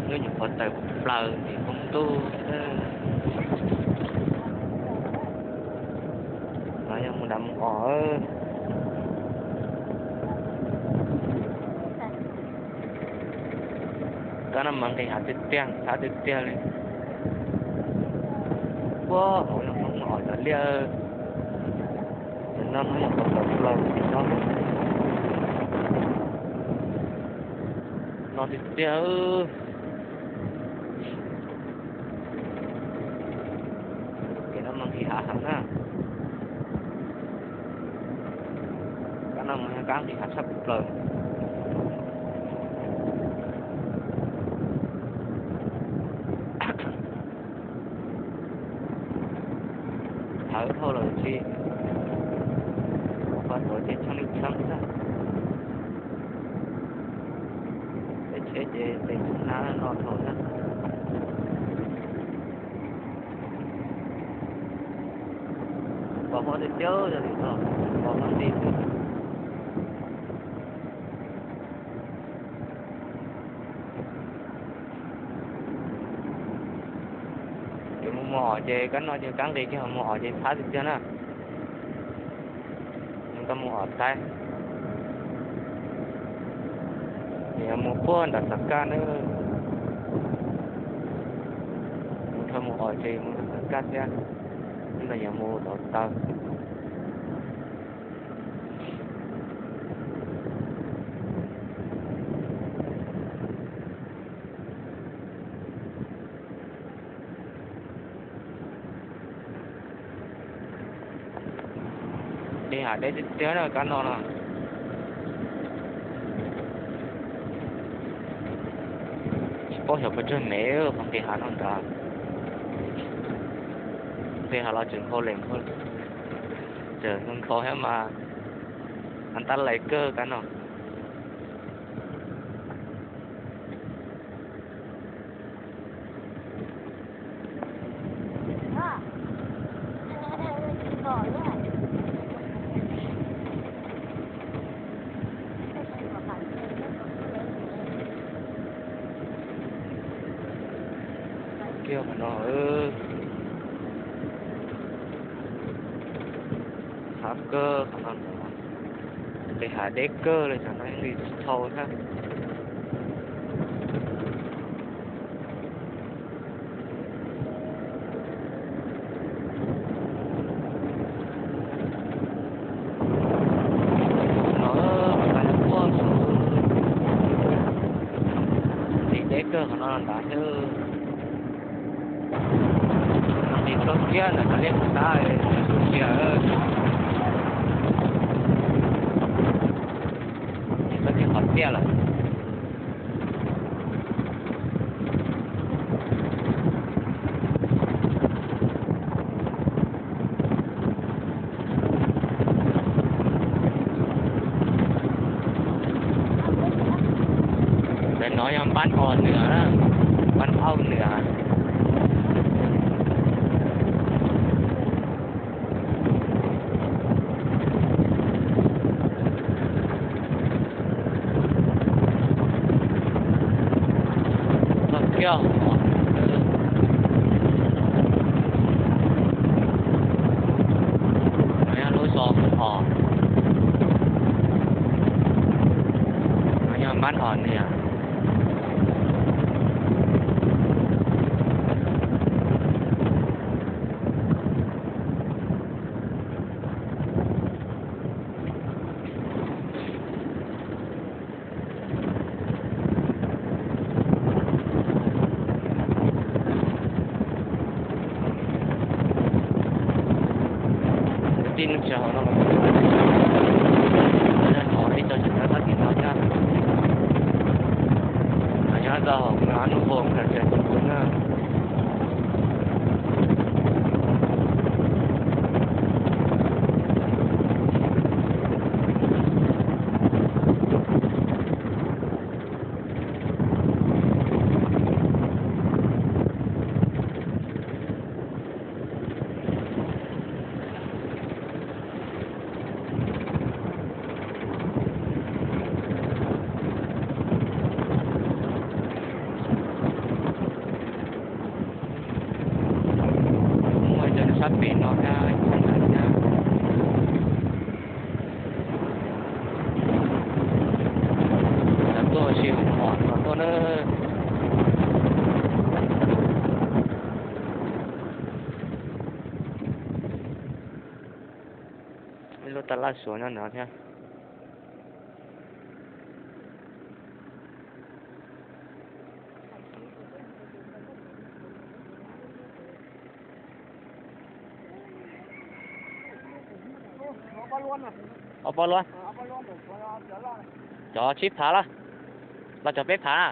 Lub nyuam qhuav tawm plaws tim hoob ntuj. No yog mus nram Moos Os. Kab no mas nqis hav tiag tiag, thab tiag tiag li. Puag hauv no Moos Os cov liaj. Cov no no yog qhov tawm plaws tim no. No tiag tiag. Kev no mas nqis hav heev na. Kab no mas yog kab nqis hav tshaj plaws. Thawv dhau lawm tsis, qhov tuav ces tsheej li tsheej xwb. Pem tsheb ces tes tsis hnab no dhau na. Pos huab tiag tiag, yog li no, pos huab nti xwb. Ces mus Moos Os ces kab no ces kab nqis kiag Moos Os ces thab tiag tiag na. Mus tau Moos Os Thaib, nws yuav mus puag nram Xav Kaj na. Mus dhau Moos Os ces mus rau Xav Kaj thiab, ntawd yuav mus tau taw. Nqis hav deb tiag tiag na kab no no. Tsis paub xyov puas tsawg mev qhov nqis hav no ntag. Nqis hav los tseem nkhaus li, tseem nkhaus thiab mas, tab lais kawg kab no. Kiag qhov no, thab kawg qhov no, nqis hav deb kawg li, tam no yeej li tsis thau thiab. Nqis deb kawg qhov no ntag thiab. Nqis tsuag kiag ntawm cov liaj tab, tsuag kiag qhov tiaj lawm. Ntawm no yog npab os nwam, npab auj nwam. Txog kiag, no yog lub zos Moos Os, no yog npab os nwam. Kwv tij neej tsa hauv no los, ib co tseem tab tim no thiab. Nyob rau hauv hnub puas khaws tsev tus tus na. Ib lub tab laj Suav nyob no thiab. Ob pob luaj. Cov tsib phav los? Los cov peb phav na?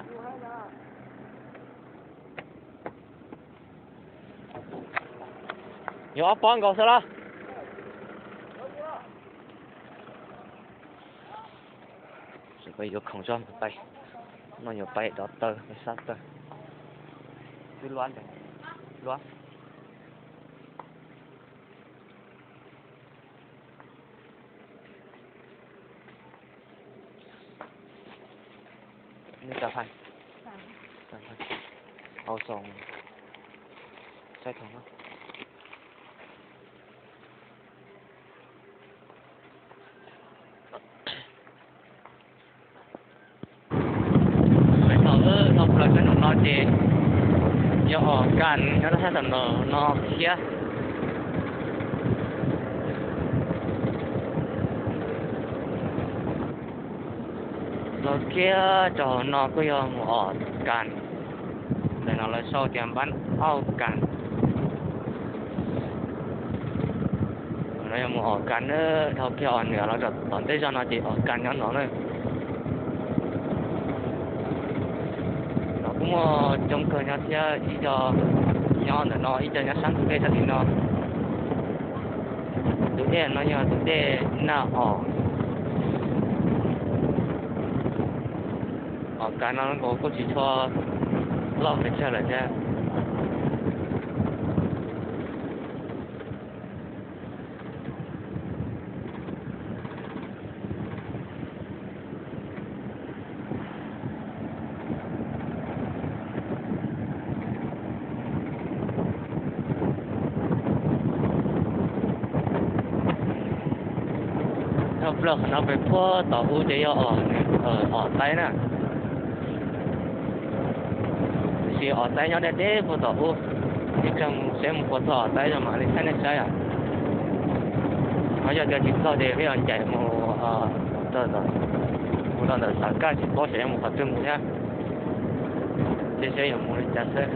Yuav ob pob nkaus xwb los? Yuav khoom zog mus pais, no yuav pais dov taw, pais sab taw. Twb luab ntev, luab. Nws tas phais, tas phais, hauv xoom, saib thoom no. Peb thaum, thaum plaws sab nraum no ces yog Os Kas nyob rau sab tom no, no thiab. Los kiag rau hauv no kuj yog mus Os Kas. Ntawm no lawv sau tias npab Auj Kas. No yog mus Os Kas na, dhau kiag Os Nws los tom ntej zog no ces Os Kas nyob no na. No kuj muaj coob kawg nyob thiab, ib co nyob ntawm no, ib co nyob sab ntug dej sab tim no. Tus dej no yog tus dej Naj Os. Os Kas no nkaus kuj tsis tshua loj pes tsawg lawm thiab. Dhau plaws qhov no pem puag tom ub ces yog Os Taib na. Tiam sis Os Taib nyob deb deb puag tom ub, ib tsam mus seb mus puas txog Os Taib zoo mam li thaij nej saib os. Ho yog tias tsis txog ces peb yuav ncaim mus, mus rau ntawm Xav Kaj tsis paub xyov yuav mus qhov twg mus thiab. Ces seb yuav mus li cas xwb.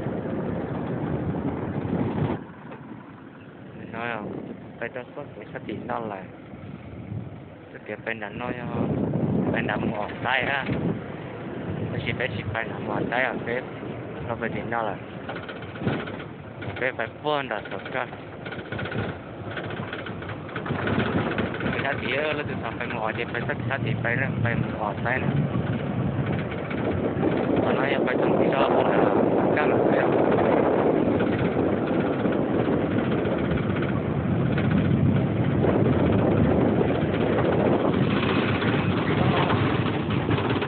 No peb rau txoj kev sab tim no lawm. Txoj kev peb nram no yog peb nram mus Os Taib na, tab sis peb tsis pais nram mus Os Taib os, peb rau peb tim no lawm. Peb pais puag nram Xav Kaj. Peb sab tid, leej twg xav pais mus Os ces pais txoj kev sab tid pais, pais mus Os Taib na. Qhov no yog pais txog tim zos puag nram